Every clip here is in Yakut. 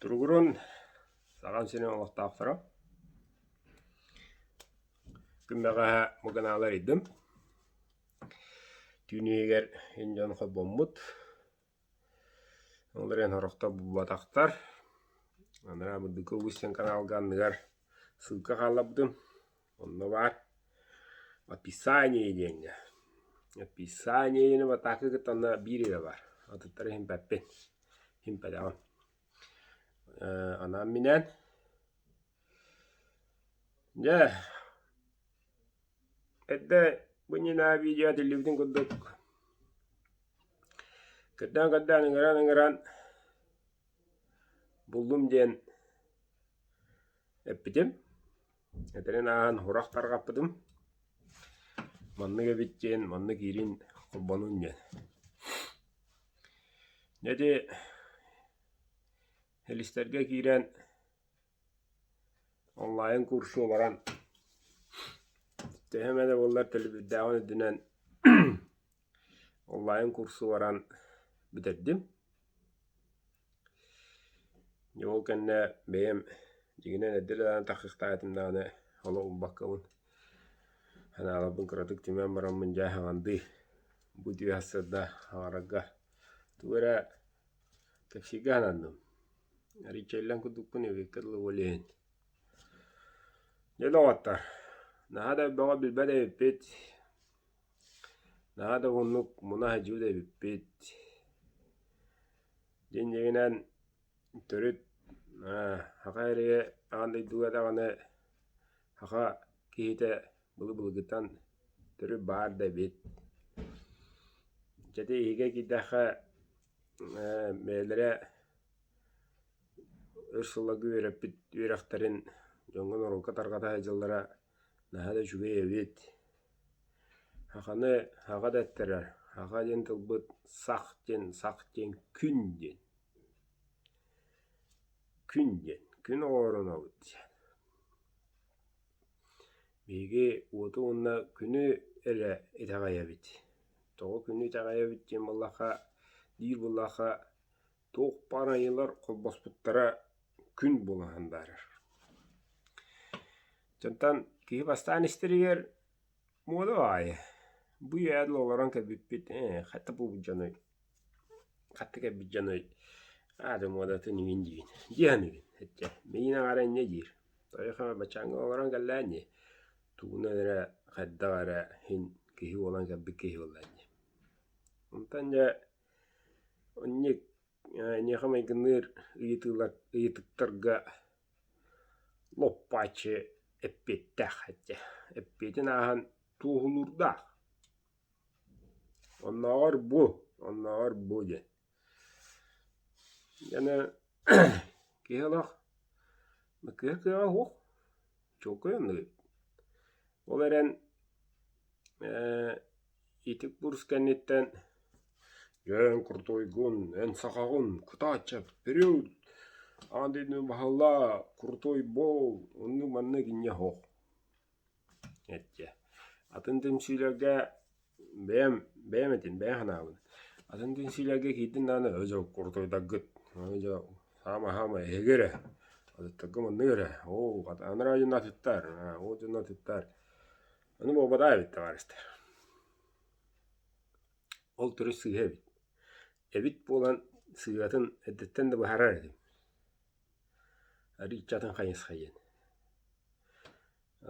Туругурун Сахам сирин олохтоохторо Күн бэҕэһээ муганаалы арыйдым. Түүн иһигэр ин дьон холбоммут. Ол эрэн сорохтор булбатахтар. Анараа Бырдыка Устин каналга анныгар ссылка хаалларбытым. Онно баар описание диэҥҥэ. Описание диэни батаакы кытта онно биир эрэ баар. Атыттары иһимпэппин. Иһимпэтэҕим. Э, анаан-минээн Дьэ, эрдэ бу иннинэ видео этиллибитин курдук көрдөөн-көрдөөн ыҥыран-ыҥыран буллум диэн эппитим. Этэрин ааһан сурах тарҕаппытым. Маннык эбит диэн, маннык иирин холбонун диэн. Дьэ ити Элистэргэ киирэн онлайн курсу баран төһө эмэ да буоллар төлөбүрдээҕин үрдүнэн онлайн курсу баран бүтэрдим. Дьэ ол кэннэ бэйэм дьиҥинэн эрдэ даҕаны тахсыахтаах этим даҕаны олох ылбаккабын санааларбын кыратык түмэн бараммын дьэ аһаҥардыы бу үтүө сарсыарда аҥарарга тугу эрэ Кэпсииргэ сананным. Ричэллэн курдукпун эбиккэ дылы буолуо Дьэ, доҕоттор, наһаа да элбэҕи билбэт эбиппит, наһаа да уһуннук муна сылдьыбыт эбиппит. Дьин дьиҥинэн төрүт саха эрэ аан дойдуга даҕаны саха киһитэ былы-былыргыттан төрүт баар да эбит. Дьэ ити иһигэ киирдэххэ бэйэлэрэ өр сылларга үөрэппит үөрэхтэрин дьоҥҥо-норуокка тарҕата сылдьаллара наһаа да үчүгэй эбит. Саханы саха дэттэрэр, саха диэн тылбыт сах диэн, сах диэн күн диэн. Күн диэн, күн оҕолорунабыт диэн. Биһиги уоту уонна күнү эрэ итэҕэйэбит. Тоҕо күнү итэҕэйэбит диэн буоллахха, диир буоллахха, туох баар айыылар холбоспуттара күн буолан сандаарар. Дьонтон киһи бастаан истэригэр муода баҕайы, бу үйэҕэ дылы олорон кэлбиппит ээ хата буолбут дьоной, хата кэлбит дьоной аата муодатын иҥин диибин, дии саныыбын эчэ миигин аҥаара инньэ диир Тойохо баччааҥҥа олорон кэллээн дии, тугунан эрэ хайдах эрэ иһин киһи буолан кэлбит киһи буолла дии. Онтон дьэ онньук эйиэхэ майгынныыр ыйытыылар ыйытыктарга лоппааччы эппиэттээх этэ. Эппиэтин ааһан туоһулуурдаах. Оннооҕор бу, оннооҕор бу диэн. Аны киһи олох кыа кыаҕа суох, чуолкай оннук эбит. Ол эрэн ээ ити курс кэнниттэн дьэ эн крутойгун, эн сахаҕын, кытааччы, вперед, аан дойдуну баһылаа, крутой буол, оннук-маннык инньэ суох. Эттэ. Атын түмсүүлэргэ бэйэм бэйэм этим, бэйэм санаабын. Атын түмсүүлэргэ киирдин даҕаны ээ дьэ крутойдаргыт, ээ дьэ саамай-саамай эһиги эрэ, атыттарга маннык эрэ, оо анараа дьон атыттар, ол дьон атыттар. Ону буолбатах эбит табаарыстар. Ол төрүт сыыһа эбит. Эбит буолан сыыһатын эрдэттэн да быһаарар этим. Арыычча атын хайысха диэн.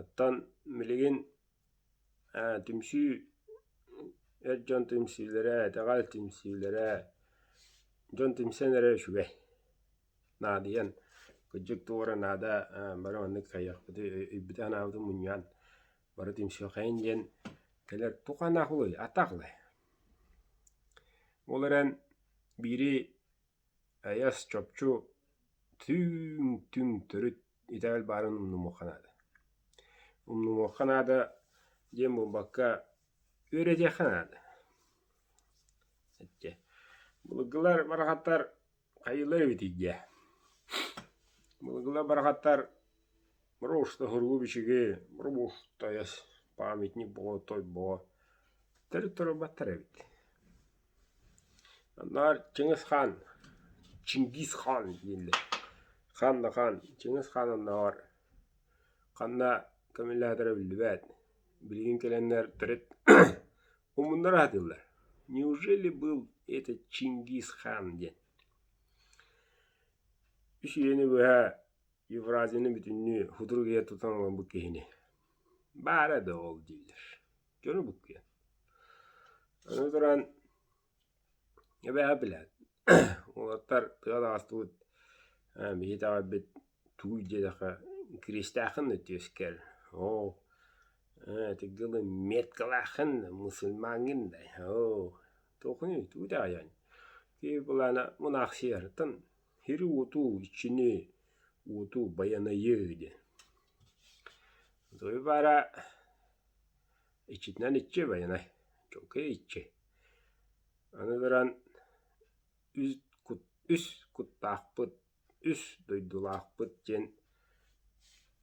Оттон билигин түмсүү эр дьон түмсүүлэрэ, итэҕэл түмсүүлэрэ дьон түмсэн эрэ үчүгэй. Наадыйан, кырдьык туох эрэ наада бары маннык хайыахпытый өйбүтүн-санаабытын мунньан бары түмсүөххэйин диэн кэлэр туох анаах аттаах ылай. Ол эрэн биири Айас чопчу түҥ-түҥ төрүт итэҕэл баарын умнумуохха наада. Умнумуохха наада диэн буолбакка, үөрэтиэххэ наада. Эттэ былыргылар барахаттар хайыылар эбитий диэ. Былыргылар барахаттар Просто суругу-бичиги просто памятник буо той буо төрүт турбаттар эбит. Наар Чыҥыс Хаан, Чингис Хаан дииллэр. Хаан да хаан, Чыҥыс Хаан оннооҕор ханна көмүллээтэрэ биллибэт, билигин кэлэннэр төрүт умуннара сатыыллар. Неужели был этот Чингис Хан диэн. Үс үйэни быһа Евразияны бүтүннүү худрук ийэ тутан олорбут киһини. Баара да ол дииллэр. Дьону буккуйан. Аны туран эбээ билээт уолаттар тыа таҕыстыбыт биһи итэҕэйбит тугуй диэтэххэ кириэстээххин да түөскэр оо этиги дылы меткалааххын да мусульмаҥҥын да оо туоххунуй тугу итэҕэйэҕин киһи былаана мунаахсыйартан сири-уоту иччини уоту байанайы диэн Тугу баара иччитинэн иччи байанай чуолкай иччи Аны туран үс кут үс куттаахпыт, үс дойдулаахпыт диэн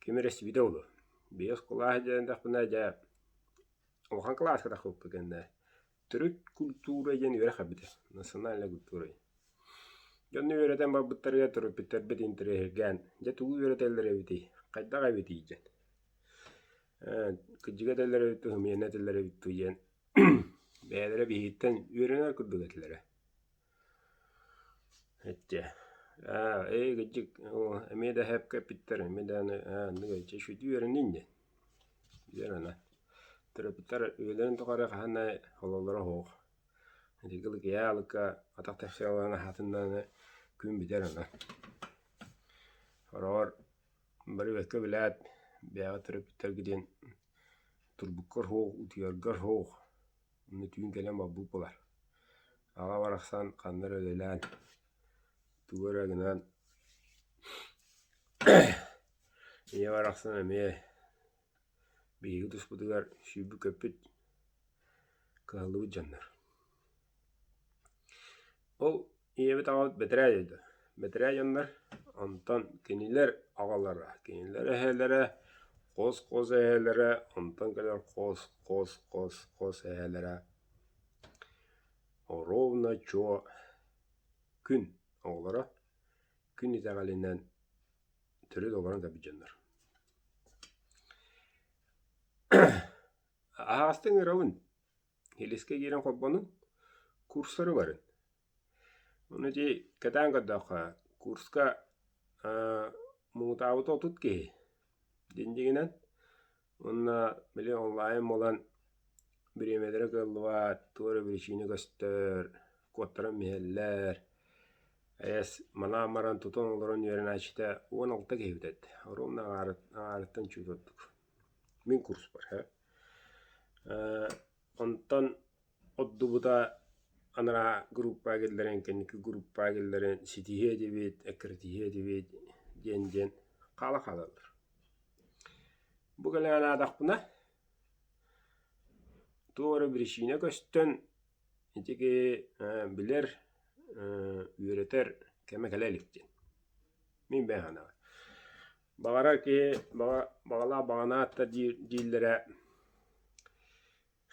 ким эрэ истибитэ буолуо. Биэс кылаас диэтэхпинэ дьэ улахан кылааска тахсыбыппыт кэннэ төрүт культура диэн үөрэх эбитэ, национальная культура. Дьону үөрэтэн барбыттарыгар төрөппүттэрбит интэриэһиргээн, дьэ тугу үөрэтэллэр эбитий, хайдах эбитий диэн. Кырдьыга этэллэр эбит дуу, ымыйаны этэллэр эбит дуу диэн бэйэлэрэ биһигиттэн үөрэнэр курдук этилэрэ. Эттэ аа ээ кырдьык эмиэ да эһэпкэ эппиттэр эмиэ даҕаны аа оннук эчи үчүгэй үөрэннин диэн үөрэнэ төрөппүттэр үйэлэрин тухары хаһан да ололлоро суох ити кылыкыйа-алыкка атах тэпсэн ылан аһаатыннаҕына күн бүтэр онон Хороҕор бары бэркэ билээт бэйэҕит төрөппүттэргитин турбуккар суох, утуйаргар суох, онно түүн кэлэн барбыт буолар. Аҕа барахсан ханна эрэ үлэлээн, тугу эрэ гынан ийэ барахсан эмиэ биһиги туспутугар сүүрбүт-көппүт, кыһаллыбыт дьоннор. Ол Ийэбит аҕабыт бэтэрээ дойду. Бэтэрээ дьоннор, онтон кинилэр аҕалара, кинилэр эһээлэрэ, хос-хос эһээлэрэ, онтон кэлэр хос-хос-хос-хос эһээлэрэ ровно чуо күн оҕолоро күн итэҕэлинэн төрүт олорон кэлбит дьоннор. Аһаҕастык ыҥырабын, Илискэ киирэн холбонун, курсары барын. Ону ити кэтээн көрдөххө, курска муҥутаабыта 30 киһи диэн уонна били онлайн буолан бириэмэлэрэ кыаллыбат, туох эрэ биричиинэ көстөр, куоттаран биһэллэр. Эс манаан баран тутан олорон үөрэнээччитэ 16 киһи бүтэрдэ. Ровно аҥаарыттан чуть ордук. Мин курспар Онтон ордубута анараа группаҕа киллэрэн, кэнники группаҕа киллэрэн ситиһиэ этибит, эккирэтиһиэ этибит диэн диэн хаала хаалаллар. Бу кэлэн анаатахпына, туох эрэ биричиинэ көстөн, ити киһи билэр, үөрэтэр кэмэ кэлэ илик диэн. Мин бэйэм санаабар. Баҕарар киһи баҕалаах баҕанаат да дииллэрэ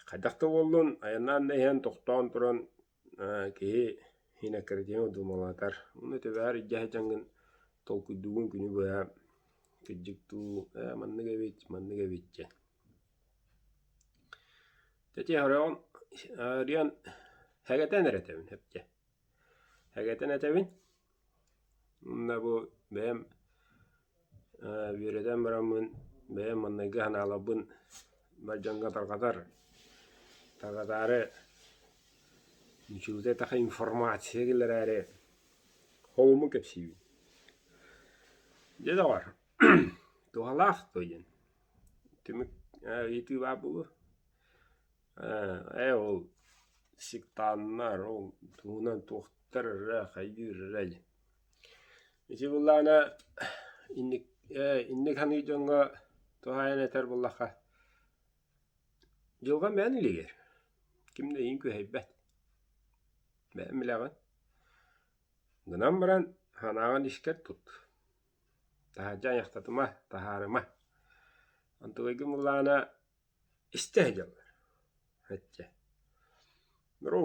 хайдах да буоллун, айаннаан да иһэн тохтоон туран киһи иһин удумалатар. Уонна төбөҕөр илдьэ сылдьаҥҥын толкуйдуугун күнү быһа кырдьык дуу, ээ маннык эбит, маннык эбит диэн. Дьэ арыйан сэгэтэн эрэ этэбин эптэ. Сэгэтэн этэбин Уонна бу бэйэм үөрэтэн бараммын бэйэм маҥнайгы санааларбын бар дьоҥҥо тарҕатар, тарҕатаары ничего таха информация киллэрээри холуммун кэпсиибин. Дьэ доҕор, туһалаах дуо диэн түмүк ыйытыы баар буолуо. Ээ ол сектаннар ол туһунан туохтар эрэ хайдыыр эрэ диэн. Ити буоллаҕына инник инник саныыр дьоҥҥо туһаайан этэр буоллахха дьылҕам бэйэн илигэр ким да эйигин күһэйбэт бэйэҥ билэҕин. Гынан баран санааҕын искэр тут таһырдьа айахтатыма, таһаарыма. Онтугайгын буоллаҕына Истэ сылдьаллар эччэ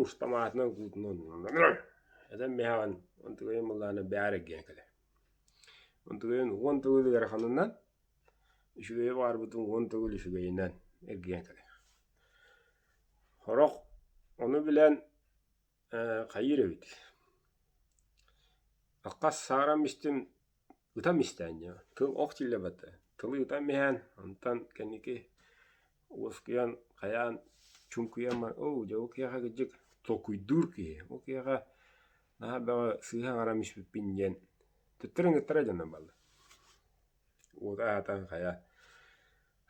устамаатынан куутунан этэн биһэҕин онтукайым былаана бээр эргийэн кэлэр. Онтугайын уон төгүл ыараханынан, үчүгэйи баҕарбытын уон төгүл үчүгэйинэн эргийэн кэлэр. Сорох ону билэн хайыыр эбит, хас саарам истим ытам истээн дьэ, тыл ох тиллибэтэ, тылы ытам иһэн, онтон кэнники уоскуйан хайаан чуҥкуйан баран оо дьэ ол киһиэхэ кырдьык толкуйдуур киһи, ол киһиэхэ наһаа бөҕө сыыһа аҥарам испиппин диэн төттөрү ыҥыттара дьоннор баллар. Уота аһатан хайа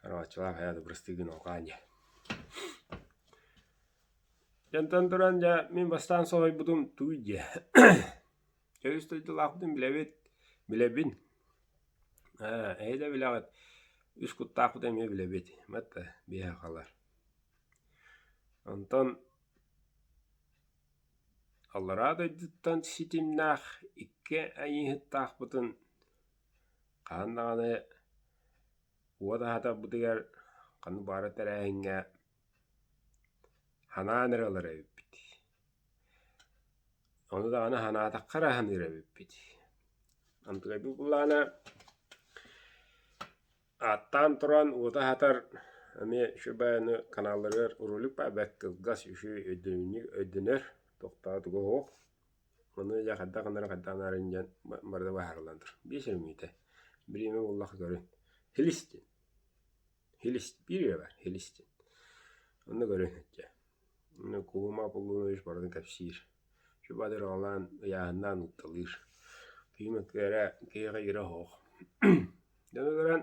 араҕаччылаах хайа да бырастыы гын алҕаан дьэ. Дьонтон туран дьэ мин бастаан соһуйбутум тугуй диэ Үс дойдулаахпытын билэбит, билэбин. Ээ, эһи да билэҕит, үс куттаахпытын эмиэ билэбит, батта биһиэхэ хаалар. Онтон аллараа дойдуттан ситимнээх икки айыыһыттаахпытын хаһан даҕаны уот аһатарбытыгар ханнык баҕарар тэрээһиҥҥэ ханаан эрэ ылар эбиппит. Ону даҕаны санаатахха эрэ саныыр эбиппит. Антыгайбыт былаана ааттаан туран уоту аһатар эмиэ үчүгэй каналларыгар ролик баар бэрт кылгас үчүгэй өйдөбүнньүк өйдөнөр туохтааҕа туга суох. Ону дьэ хайдах гынара хайдах гынарын диэн барыта быһаарыллан турар. Биир сөрүмүйэтэ. Бириэмэ буллахха көрүн. Хилис диэн. Хилис биир үйэ баар Хилис диэн. Онно көрүн дьэ. Куума Аполлонович барытын кэпсиир, сүбэ-адырҕалаан, ыйааһыннаан ыытталыыр. Киһи мөккүөрэ киһиэхэ ирэ оһох. Дьону көрөн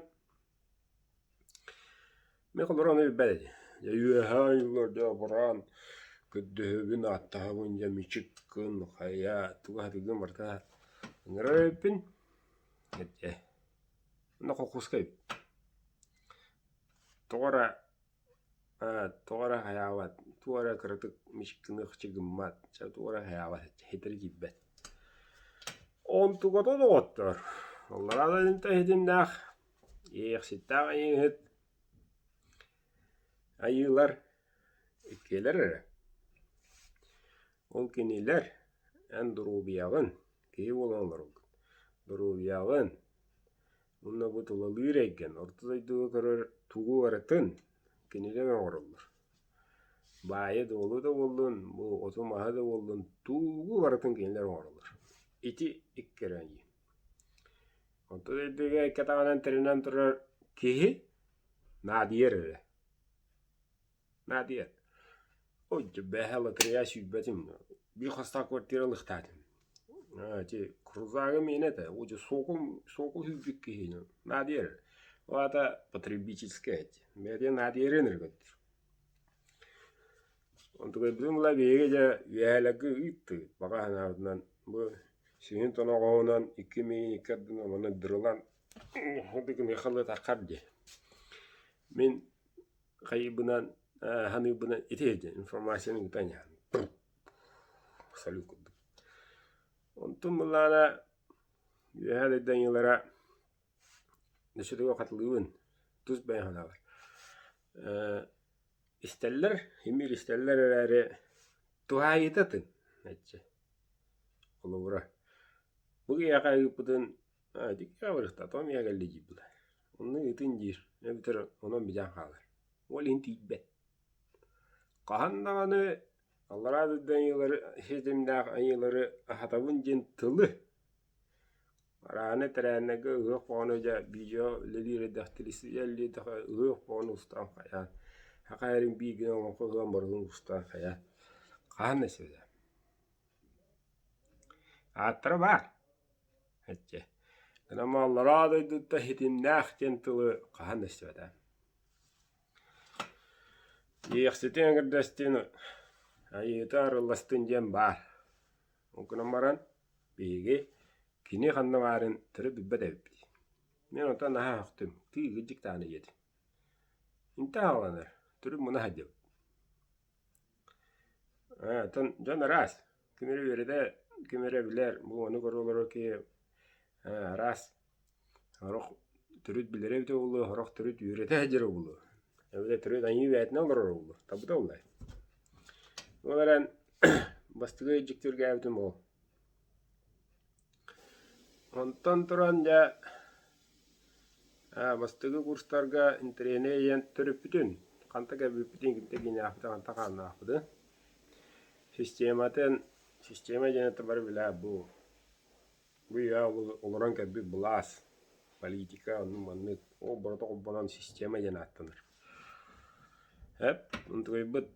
мин холобура ону билбэт этим. Дьэ үөһээ ойуулар дьэ абыраан көрдөһөбүн, ааттаһабын дьэ мичик гын, хайа тугу сатыыргын барыта ыҥырар эбиппин. Дьэ онно холкуоска эбит. Тоҕо эрэ тоҕо эрэ хайаабат, туох эрэ кыратык мичик гыммат, чэ туох эрэ хайаабат ситэри киирбэт. Онтуката доҕоттор, аллараа да иһитиннээх, иэйэхситтээх айыыһыт айыылар иккиэлэр эрэ. Ол кинилэр эн доруобуйаҕын, киһи буолан олороргун, доруобуйаҕын Уонна бу тулалыыр эйгэн орто дойдуга көрөр тугу барытын кинилэр оҥороллор. Баайы-дуолу да буоллун, бу оту-маһы да буоллун, тугу барытын кинилэр оҥороллор. Ити икки эрэ аньыы. Орто дойдуга икки атаҕынан тэринэн турар киһи наадыйар эрэ. Наадыйар. Ой, бэһэ лотерея сүүйбэтим. Биир хастаах квартира ылыахтаатым. Ити крузагы миэнэ этэ. Уже сокол сокол сүүрбүт киһини наадыйар. Ол аата потребительскай эти. Бэйэтин наадыйарын эрэ көрдүр. Онтукайбытын ыла биһиги дьэ үөһээлэргэ ыыттыбыт. Баҕа санаабытынан бу сиһин тоноҕоһунан икки миигин икки ардынан манна дырылаан халыатаххар дии. Мин хайыыбынан ханыыбынан ити диэн информацияны ыытан иһэн салют курдук. Онтун былаана үөһээ дойду айыылара өссө тугу хатылыыбын тус бэйэм санаабар истэллэр имиир истэллэр эрээри туһаайыыта атын эччи холобура бу киһиэхэ ыыппытын ити киһиэхэ барыахтаах тоҕо миэхэ кэллэ диир буолар Онно ыытын диир, эбэтэр онон бүтэн хаалар. Ол иһин тиийбэт. Хаһан даҕаны аллараа дойду айыылары ситимнээх айыылары аһатабын диэн тылы арааны тэрээннэргэ ыһыах хоһооно дьэ видео үлэлиир эрдэхтэрэ ыһыах хоһоону устан хайаан саха эрин биир гына олоҥхо ыһыаҕын барытын устан хайаан хаһан да сөбө Ааттара баар Эччэ, гынан аллараа дойдуттан ситимнээх диэн тылы хаһан да истибэтэ. Иэхситин эҥэрдэстин айыыта арылластын диэн баар. Ол гынан баран биһиги кини ханна баарын төрүт билбэт эбиппит. Мин онтон наһаа сөхтүм, тыы кырдьык даҕаны диэтим. Интэ аҕаланар, төрүт муна сылдьабыт. Ээ, оттон дьон араас. Ким эрэ үөрэтэ, ким эрэ билэр, бу ону көрө олорор киһи ээ, араас. Сорох төрүт билэрэ эбитэ буолуо, сорох төрүт үөрэтэ сылдьара буолуо. Эбэтэр төрүт айыы бэйэтинэн олороро буолуо. Табыта буоллай. Ол эрэн бастакы дьиктиргээбитим ол. Онтон туран дьэ бастакы курстарга интэриэһинэй диэн төрүппүтүн, ханта кэлбиппитин, кимтэн кииннээхпитин, ханта хааннаахпытын, систематын, система диэн это бары билээ бу бу үйэ олорон кэлбит былаас, политика оннук-маннык ол барыта холбонон система диэн ааттанар. Эп, онтугайбыт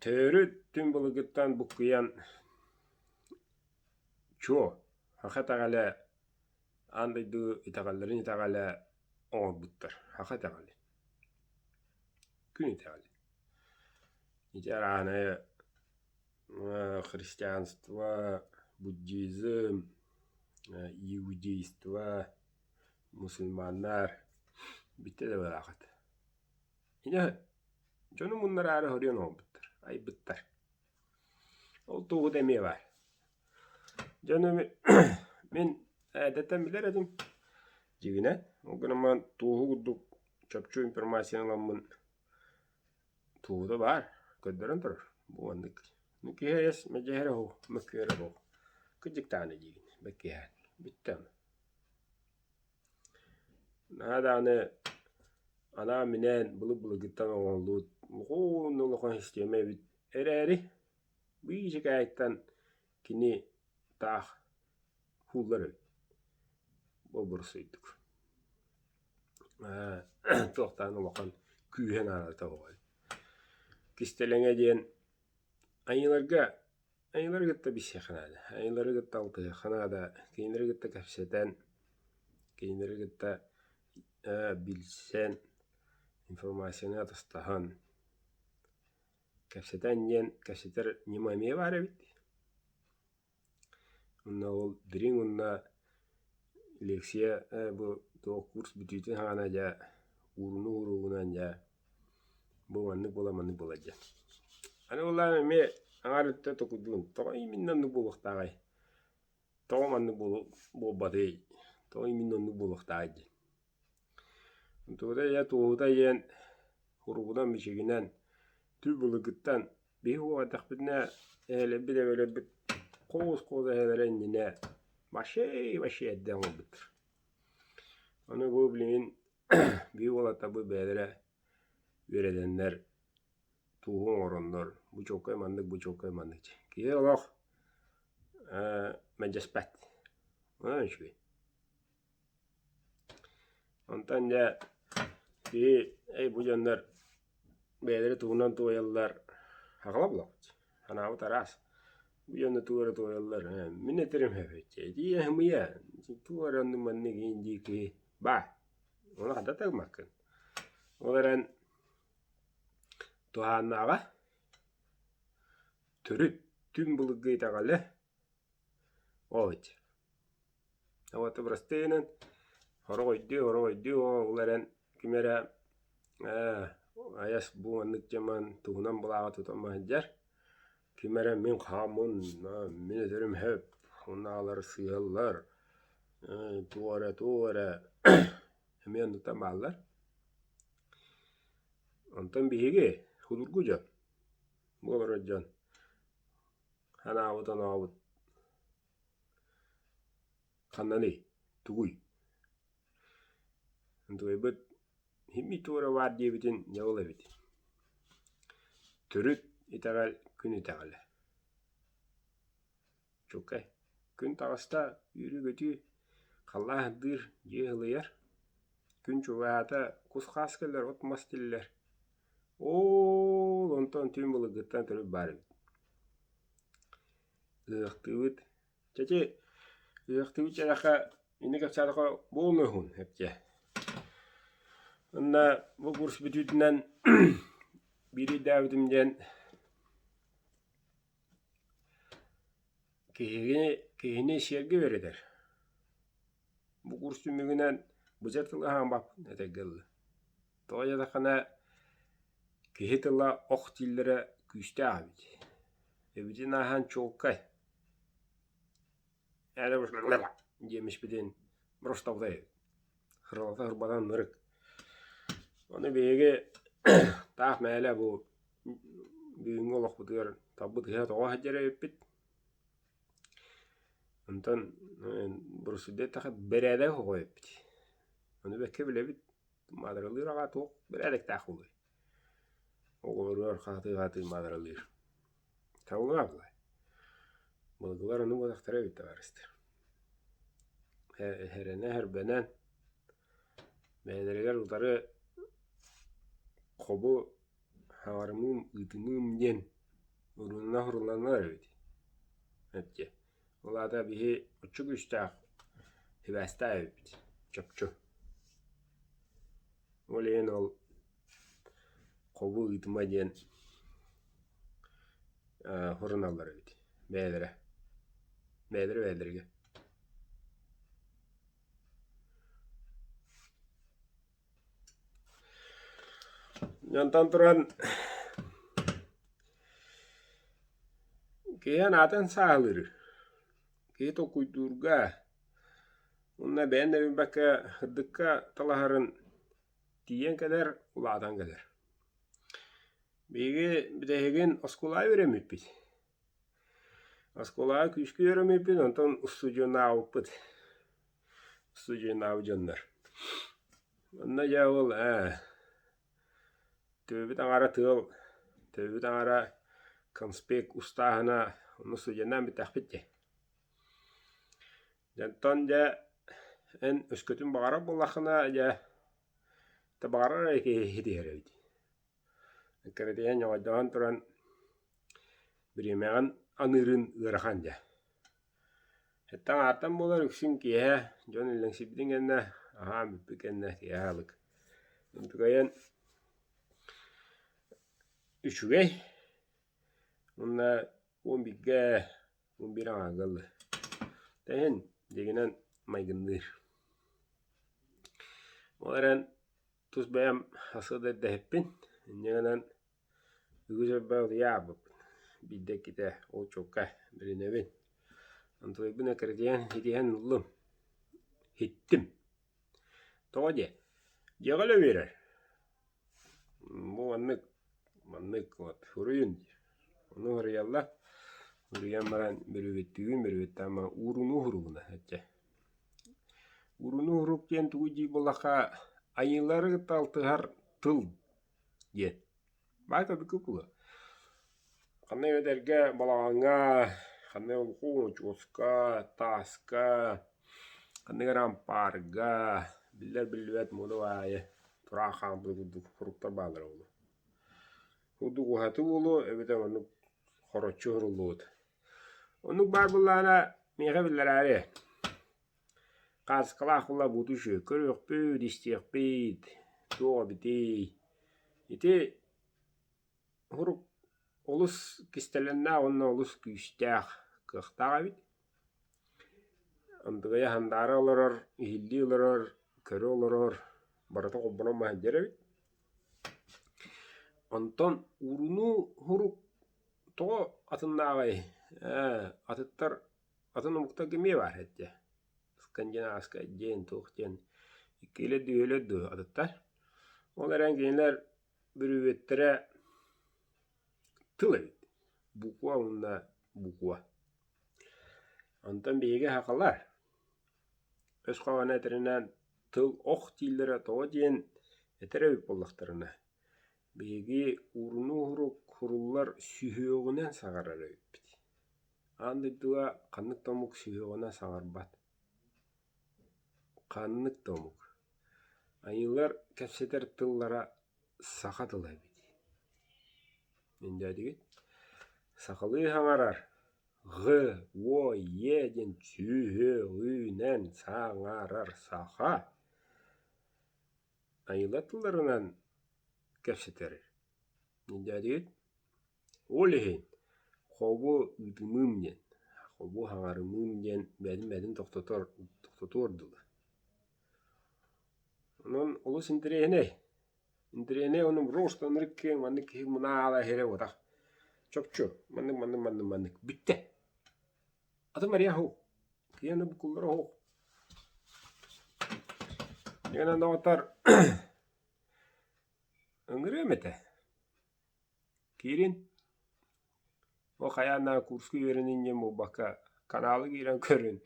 төрүт түҥ былыргыттан буккуйан Чуо, саха итэҕэлэ аан дойду итэҕэллэрин итэҕэлэ оҥорбуттар. Саха итэҕэлин. Күн итэҕэлин. Ити арааһынай христианство, буддизм, иудейство, мусульманнар бүттэ да быраахыт. Инэ дьону муннараары хоруйан оҥорбуттар, айбыттар. Ол туоһута эмиэ баар. Дьону мин эрдэттэн билэр этим. Дьиҥинэ, ол гынан баран туоһу курдук чопчу информацияны ыламмын туоһута баар, көрдөрөн турар. Бу маннык. Киһи эйэс мэлдьэһэрэ оһох, мөккүөрэ оһох. Кырдьыктааны диигин, бэккиһээн. Бүттэ Наһаа даҕаны анаан-минээн былыр-былыргыттан оҥоһуллубут улахан улахан систиэмэ эбит эрээри, биир кини таах кууллар эбит буолбурусуйдук туохтаан улахан күүһэ наадата буолуой. Кистэлэҥэ диэн айыыларга Айыылары кытта билсиэххэ наада, айыылары кытта алтыһыахха наада, кинилэри кытта кэпсэтэн, кинилэри кытта билсэн, информацияны атастаһан, кэпсэтэн диэн кэпсэтэр ньыма эмиэ баар эбит. Уонна ол дириҥ уонна лекция бу туох курс бүтүүтүн саҕана дьэ уурунуу ууруугунан дьэ Бу маннык буола маннык буола диэн. Аны буоллаҕына эмиэ аҥаар өттө токуйдуун тоҕо именно оннук буолуохтааҕый? Тоҕо маннык буолбатый? Тоҕо именно оннук буолуохтааҕый диэн. Онтуката ийэ туоһута диэн уругунан-бичигинэн түр былыргыттан биһи уох эрдэхпитинэ эһэлэрбит эбэлэрбит хоос-хоос эһэлэрэ иннинэ вообще вообще эрдэ оҥорбуттар. Ону бу билигин Биир уолаттар бу бэйэлэрэ үөрэнэннэр, тууһу оҥороннор, бу чуолкай маннык, бу чуолкай маннык диэн. Киһи олох мэлдьэспэт. Онон үчүгэй. Онтон дьэ киһи эй бу дьоннор бэйэлэрэ тугунан туойаллар аҕала булабыт. Санаабыт араас. Бу дьонно тугу эрэ туойаллар мин этэрим ити ымыйа тугу эрэ оннук маннык иһин дии киһи баар. Ону хата тыгмаккын. Ол эрэн туһааннааҕа төрүт түҥ былыргы итэҕэлэ ол ити. Вот бырастыынан сорох өйдүө, сорох өйдүө ол эрэн ким эрэ ээ айас бу маннык дьаман туһунан былааҕы тутан сылдьар. Ким эрэ мин хааммын, мин этэрим сөп, уоннааҕылар сыыһаллар, туох эрэ, туох эрэ эмиэ оннуктан бааллар. Онтон биһиги судургу дьон, бу олорор дьон санаабыт онообут ханнаный, тугуй? Онтугайбыт Һимми туора баар диэбитин дьэ ол эбит. Төрүт итэҕэл күн итэҕэлэ. Чуолкай. Күн таҕыста, үөрүү-көтүү, халлаан сырдыыр, дьиэ ыһылыйар. Күн чугаһаата, кус-хаас кэлэр, от-мас тиллэр. Оол онтон түүн былыргыттан төрүт баар эбит. Ыһыахтыыбыт. Чэчи, ыһыахтыыбыт чэрэхэ инник кэпсээтэххэ буолуон эптиэ. Уонна бу курс бүтүүтүнэн биир өйдөөбүтүм диэн киһини киһини сиэргэ үөрэтэр. Бу курс түмүгүнэн быдьар тылы аһаабаппын этэргэ дылы. Тоҕо диэтэххинэ киһи тыла ох дииллэрэ күүстээх эбит. Эбитин ааһан чуолкай. Диэмишпитин просто Хыралата ырбатан ынырык. Ону биһиги таах мээлэ бу бүгүҥҥү олохпутугар талбыт ыһа тоҕо сылдьар эбиппит. Онтон Боросуйда эттэххэ бэрээдэк оҕо эбиппит. Ону бэккэ билэбит, маадаралыыр аҕа туох бэрээдэктээх буолуой? Оҕолоругар хаатыы-хаатыы маадаралыыр. Табыллыбат буолуой? Былыргылар ону буоллахтара эбит табаарыстар. Эрэнэ-эрбэнэн бэйэлэригэр утары хобу хаҥарымыым, ыытымыым диэн уруна-уруналлар эбит. Эттиэ. Ол аата биһи оччо күүстээх сибээстээх эбиппит, чопчу. Ол иһин ол хобу ыытыма диэн суруналлар эбит бэйэлэрэ. Бэйэлэрэ бэйэлэригэр. Онтон туран киһи анаатын сааһылыыр, киһи толкуйдуурга уонна бэйэн да билбэккэ сырдыкка талаһарын тиийэн кэлэр, улаатан кэлэр. Биһиги бүтэһигин оскуолаҕа үөрэммиппит. Оскуолаҕа күүскэ үөрэммиппит, онтон устудьуоннаабыппыт. Устудьуоннаабыт дьоннор. Онно дьэ ол ээ төбөбүт аҥара тыал, төбөбүт аҥара конспект устааһына, онно устудьуоннаан бүттэхпит дии. Онтон дьэ эн өскөтүн баҕарар буоллаххына дьэ баҕарар эрэ киһи ситиһэр эбит. Кэрэтийэн ньоҕойдоһон туран бириэмэҕин аныырын ыарахан дьэ. Эттэн ааттан буолар үксүн киэһэ дьон иллэҥсийбитин кэннэ аһаан бүппүт кэннэ киэһэ аһылык. Онтукайын үчүгэй уонна 11-гэ 11 аҥаарга ылла. Тэһин дьиҥинэн майгынныыр. Ол эрэн Тус бэйэм хасыы да эрдэһиппин, инньэ гынан үгүс элбэх утуйа аабыппын, биирдэ иккитэ ол чуолкай билинэбин. Онтуйбун эккирэтиһэн итиһэн ыллым, иһиттим. Тоҕо диэ, дьиэҕэ үлэ биэрэр. Бу маннык, маннык вот суруйун диир. Ону суруйаллар, суруйан баран бүрүбүттүүгүн, бүрүбүттээн баран уурунуу суругуна эчэ. Уруну урук диэн тугуй диир буоллахха, айыылары кытта алтыһар тыл диэн. Баай кырдьык буолуо. Ханна эбэтэргэ балаҕаҥҥа, ханна очуоска, тааска, ханнык эрэ ампаарга, биллэр-биллибэт муну аайы тураах хаампыт курдук суруктар бааллара буолуо. Курдук уһаты буолуо эбэтэр оннук хороччу суруллубут. Оннук баар буоллаҕына миэхэ биллэрээри Хааскалаах буолла бууту үчүгэй көрүөхпүт, истиэхпит, туох эбитий. Ити урук олус кистэлэҥнээх уонна олус күүстээх, кыахтаах эбит. Андыгайа сандаара олорор, иһиллии олорор, көрө олорор, барыта холбонон сылдьар эбит. Онтон уурунуу урук тоҕо атыннааҕый? Ээ, атыттар Атын омуктарга эмиэ баар этэ скандинавскай диэн туох диэн иккилэр дуу дуу атыттар. Ол эрэн кинилэр бүрүбүттэрэ тыл эбит буква уонна буква. Онтон биһиги сахалар өс хоһооно этэринэн тыл ох дииллэрэ тоҕо диэн этэр эбит буоллахтарына биһиги уурунуу уһурук куруллар сүһүөҕүнэн саҥарар эбиппит. Аан дойдуга ханнык да омук сүһүөҕүнэн саҥарбат. Ханнык да омук. Айыылар кэпсэтэр тыллара саха тыла эбит. Өйдөөтүгүт? Сахалыы саҥарар ҕ, уо, е диэн сүһүөҕүнэн саҥарар саха айыылар тылларынан кэпсэтэр. Өйдөөтүгүт? Ол иһин хобу ыытымыым диэн, хобу хаҥарымыым диэн бэйэтин-бэйэтин тохтотор тохтотуор дылы. Онон олус интэриэһинэй. Интэриэһинэй ону просто ынырык киэҥ маннык киһи мунаала иһэрэ буотах. Чопчу маннык маннык маннык маннык бүттэ. Атын Мария оһох. Киһи буккуллара оһох. Дьиҥинэн доҕоттор ыҥырыам этэ. Киирин, ол хайаан да курска үөрэнин диэн буолбакка, каналы киирэн көрүн.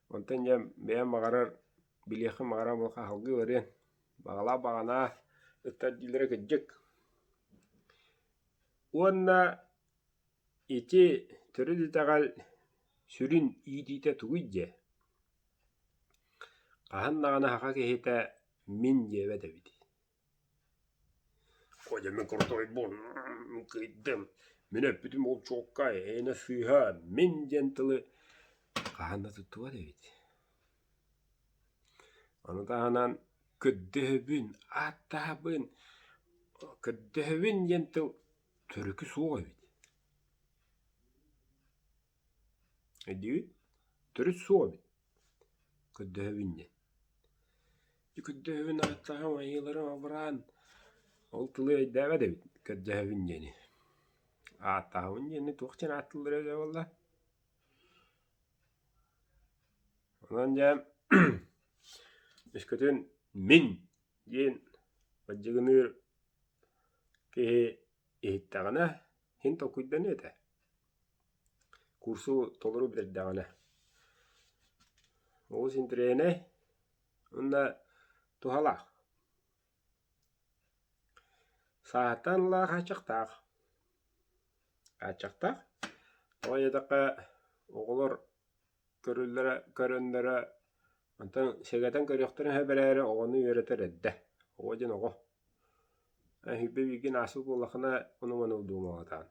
Онтон дьэ бэйэм баҕарар билиэххин баҕарар буоллахха салгыы барыаҥ. Баҕалаах баҕанаа ыттар дииллэрэ кырдьык. Уонна ити төрүт итэҕэл сүрүн иитиитэ тугуй диэ? Хаһан даҕаны саха киһитэ мин диэбэт эбит. Дьэ мин курутуйбун, кыйдым, мин эппитим ол чуолкай, эйиэнэ сыыһа, мин диэн тылы хаһан да туттубат эбит. Ону таһынан көрдөһөбүн, ааттаһабын, көрдөһөбүн диэн тыл төрүкү суох эбит. Өйдүүгүт? Төрүт суох эбит. Көрдөһөбүн диэн. Көрдөһөбүн ааттаһам айыыларым абыраан ол тылы өйдөөбөт эбит көрдөһөбүн диэни. Ааттаһабын диэни туох диэн ааттыыллара эбитэ буолла? Онон дьэ өскөтүн мин диэн бадьыгыныыр киһи иһиттэҕинэ син толкуйданыа этэ. Курсу толору бүтэрдэҕинэ. Олус интэриэһинэй уонна туһалаах. Саатан ыла хааччахтаах. Хааччахтаах. Тоҕо диэтэххэ оҕолор көрүллэрэ көрөннөрө онтон сэгэтэн көрүөхтэрин сөп эрээри оҕону үөрэтэр эрдэ. Оҕо диэн оҕо. Эһиги бииргин ааспыт буоллаххына ону-маны думалатаҕын.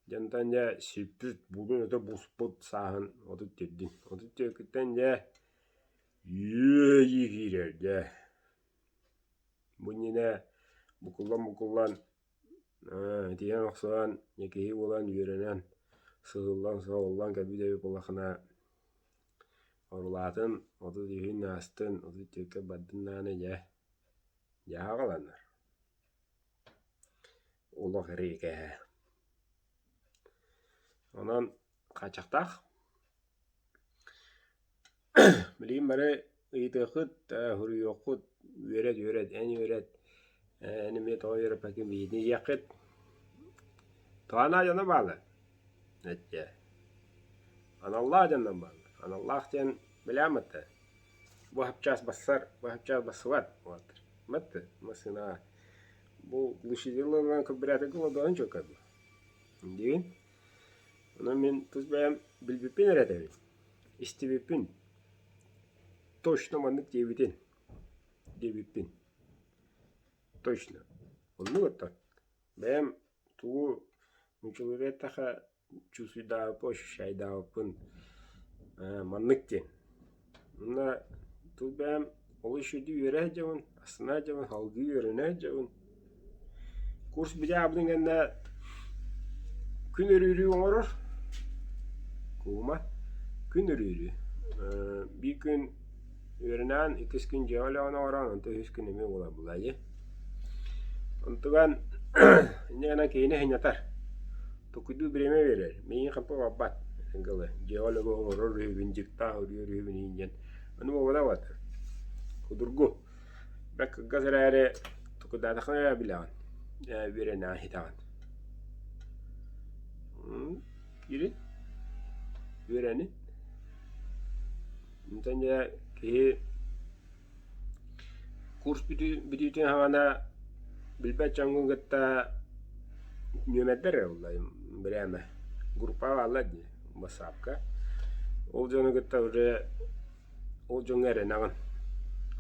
Дьэ онтон дьэ сиппит булун өтө буспут сааһын 34 34-күттэн дьэ үөйүү киирэр дьэ. Бу иннинэ букуллан-букуллан итийэн охсуһан дьэ киһи буолан үөрэнэн сыһыллан-соһуллан кэлбит эбит буоллаххына орулаатын 33-н аастын 34-кэ бардын даҕаны дьэ дьэ аҕаланнар. Олох эриэкэһэ. Онон хааччахтаах. Билигин бары ыйытыаххыт, суруйуоххут, үөрэт, үөрэт, эн үөрэт, эн эмиэ тоҕо үөрэппэккин биһигини диэххит. Туһааннаах дьоно бааллар. Эттэ. Аналлаах дьоннор бааллар. Аналлаах диэн билээммэттэр. Бу хапчаас бассар, бу хапчаас бассыбат уолаттар. Мэтти массыынаҕа бу глушителынан карбюраторга олордоҕун чуолкай дуо? Диибин. Онон мин тус бэйэм билбиппин эрэ этэбин. Истибиппин. Точно маннык диэбитин. Диэбиппин. Точно. Оннук оттон. Бэйэм тугу нууччалыыга эттэххэ чувствуйдаабыппын, ощущайдаабыппын маннык диэн. Уонна тус бэйэм олус үчүгэйдик үөрэ сылдьабын, астына сылдьабын, салгыы үөрэнэ сылдьабын. Курс бүтээбитин кэннэ күн өрүүрүү оҥорор, куума, күн өрүүрүү. Биир күн үөрэнэн, иккис күн дьиэҕэ үлэҕин оҥорон, онтон үһүс күн эмиэ буолар буолаа дии. Онтуган инньэ гынан киһини сынньатар. Толкуйдуур бириэмэ биэрэр, миигин хампы барбат ыгылы, дьиэҕэ өлөгө оҥорор үһүбүн, дьыктаах өрүөр үһүбүн иһин диэн ону буолбатах буолтар. Судургу, бэрт кылгас эрээри толкуйдаатаххына эрэ билэҕин, ээ үөрэнэҕин иһитэҕин. Киирин, үөрэнин. Онтон дьэ киһи Курс бүтүүтүн саҕана билбэт дьоҥҥун кытта нүөмэрдэр эрэ ыллайым бирээмэ группаҕа бааллар дии бассаапка ол дьону кытта уже ол дьоҥҥо эрэнэҕин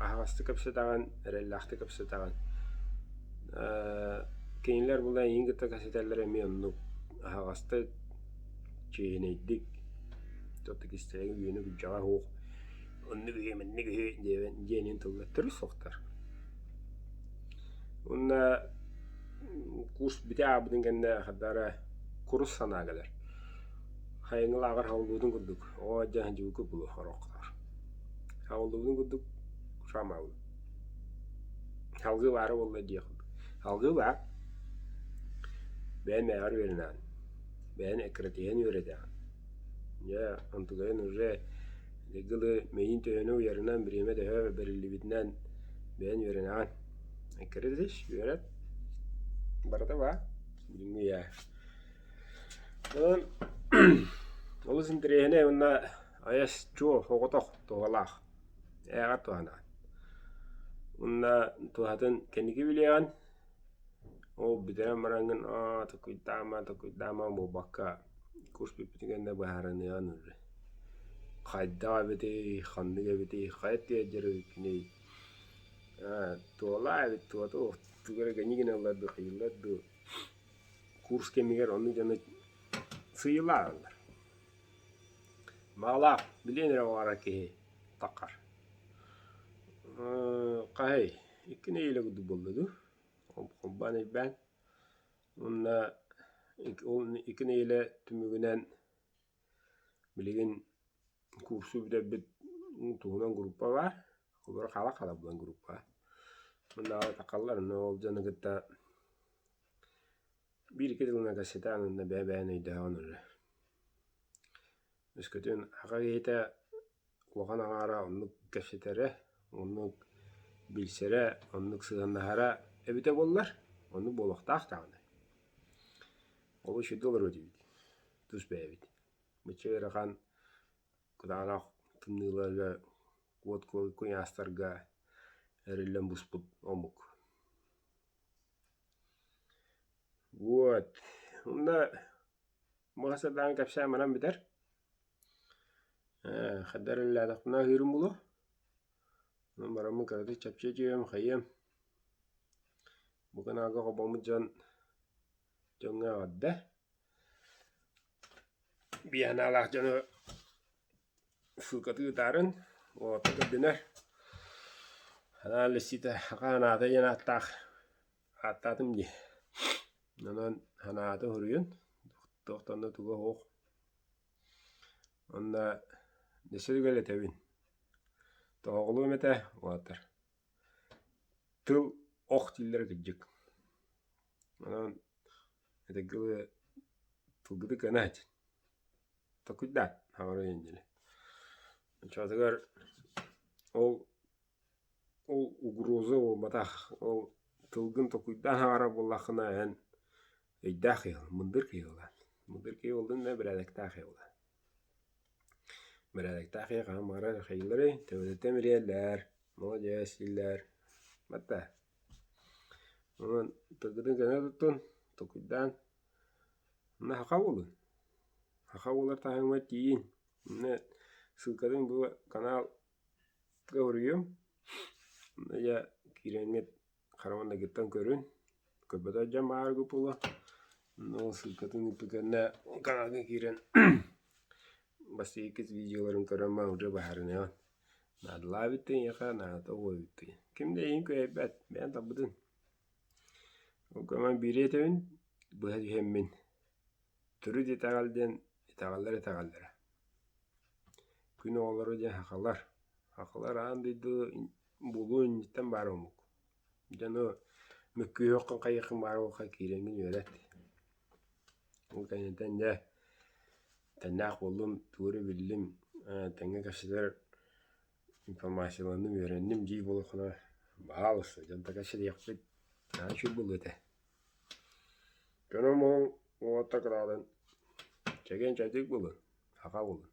аһаҕастык кэпсэтэҕин эрэллээхтик кэпсэтэҕин кинилэр була эйигин кытта кэпсэтэллэрэ эмиэ оннук аһаҕастык чиэһинэйдик истэригэр үөнэ-күрдьэҕэ суох оннук үһү маннык үһү диэбин диэнин тыллар төрүт суохтар. Уонна курс бүтэ аабытын кэннэ хардара курус санаа кэлэр. Хайыҥы лааҕыр хааллыбытын курдук оҕо дьэ дьыбыкы булу орохтор. Хааллыбытын курдук шамаабын. Салгыы баара буолла диэх курдук. Салгыы баар. Бэйэм бэйэҕэр үөрэнэҕин. Бэйэн эккирэтиһэн үөрэтэҕин. Дьэ онтугайын уже Дылы мэйиин төһөнү уйарынан, бириэмэ төһө бэриллибитинэн бэйэн үөрэнэҕин. Эккирэтиш, үөрэт. Барыта баар. Билиҥҥи үйэ. Онон олус. Олус интэриэһинэй уонна айас чуо соҕотох туһалаах ээҕэр туһанаҕын. Уонна туһатын кэнники билиэҕин, ол бүтэрэн бараҥҥын аа токуйдаама, токуйдаама буолбакка курс бүппүтүн кэннэ быһаарыныаҕын уже. Хайдах эбитий, ханнык эбитий, хайа тиэрдэр эбиккиний, аа туолаа эбит туота тугу эрэ гэньи гыналлар дуу, хайыыллар дуу Курс кэмигэр оннук дьону сыыйылааллар. Баҕалаах, билиэн эрэ баҕарар киһи таххар. Хаһый, икки нэдиэлэ курдук буолла дуу, холбоон өйбөөн. Уонна ол икки нэдиэлэ түмүгүнэн билигин курсу бүтэрбит туһунан группа баар. Олору хаала-хаала булан группаҕа. Маннааҕы таххаллар, онно ол дьону кытта Биир-икки тылынан кэпсэтэн уонна бэйэ-бэйэни өйдөөҕүн эрэ. Өскөтүн аҕа киһитэ улахан аҥаара оннук кэпсэтэрэ, оннук билсэрэ, оннук сыһыаннаһара эбитэ буоллар, оннук буолуохтаах даҕаны. Ол үчүгэй олоруо этибит, тус бэйэбит. Бачча ыарахан кытаанах тымныыларга, уот куйаастарга эриллэн буспут омук. Вот. Онно мас сатаан кэпсээн баран бүтэр. Ээ, хайдах эрэллээтэхпинэ аһыырым буолуо. Онон бараммын кыратык чэпчии түһүөм, хайыам. Бу каналга холбоммут дьон дьоҥҥо эҕэрдэ. Биһанаалаах дьону ссылкатын ыытаарын, уолаттар көрдүнэр. Анаан лиссиитэ ханаата диэн ааттаах ааттаатым дии. Онон ханаата суруйун, туохтан да туга суох. Уонна өссө үлэлэтэбин. Тоһоҕолуом этэ уолаттар. Тыл ох дииллэрэ кырдьык. Онон этэргэ дылы тылгыты кыана сылдьын. Токуйдаат хаҥара диэн Оччотугар ол ол угроза буолбатах, ол тылгын токуйдаан хаҥарар буоллаххына эн өйдөөх киһи мындыр киһи буолаҕын. Мындыр киһи буоллун да бэрээдэктээх киһи буолаҕын. Бэрээдэктээх киһи хаһан баҕарар хайыыларый төбөтүттэн билиэллэр, молодец дииллэр. Батта. Онон тылгытын көнө туттун, токуйдаан Онно саха буолун. Саха буолар таһымҥа тиийин. Онно ссылкатын бу каналга уруйуом. Онно дьэ киирэҥҥит хара маҥнайгыттан көрүн. Көрбөтөх дьон баарга буолуо. Онно ол ссылкатын ыыппыт кэннэ каналга киирэн бастакы видеоларын көрөн баран уже быһаарыныаҕын. Наадалаабыт эйиэхэ, наадата уойбут. Ким да эйигин күөйбэт, бэйэҥ талбытыҥ. Ол гынан биири этэбин, быһа түһэммин, төрүт итэҕэл диэн итэҕэллэр итэҕэллэрэ. Күн оҕолоро диэн сахалар. Сахалар аан дойду булуу инниттэн баар омук. Дьону мөккүһүөххүн хайыаххын баар буоллахха киирэҥҥин үөрэт. Ол кэнниттэн дьэ тэннээх буоллум, тугу эрэ биллим, тэҥҥэ кэпсэтэр Информацияланным, үөрэнним дии буоллаххына, баһаалыста, дьон такасириэхпит, наһаа үчүгэй буолуо этэ. Дьонум уол уолаттар кытаатан чэгиэн-чэбдик буолун, саха буолун.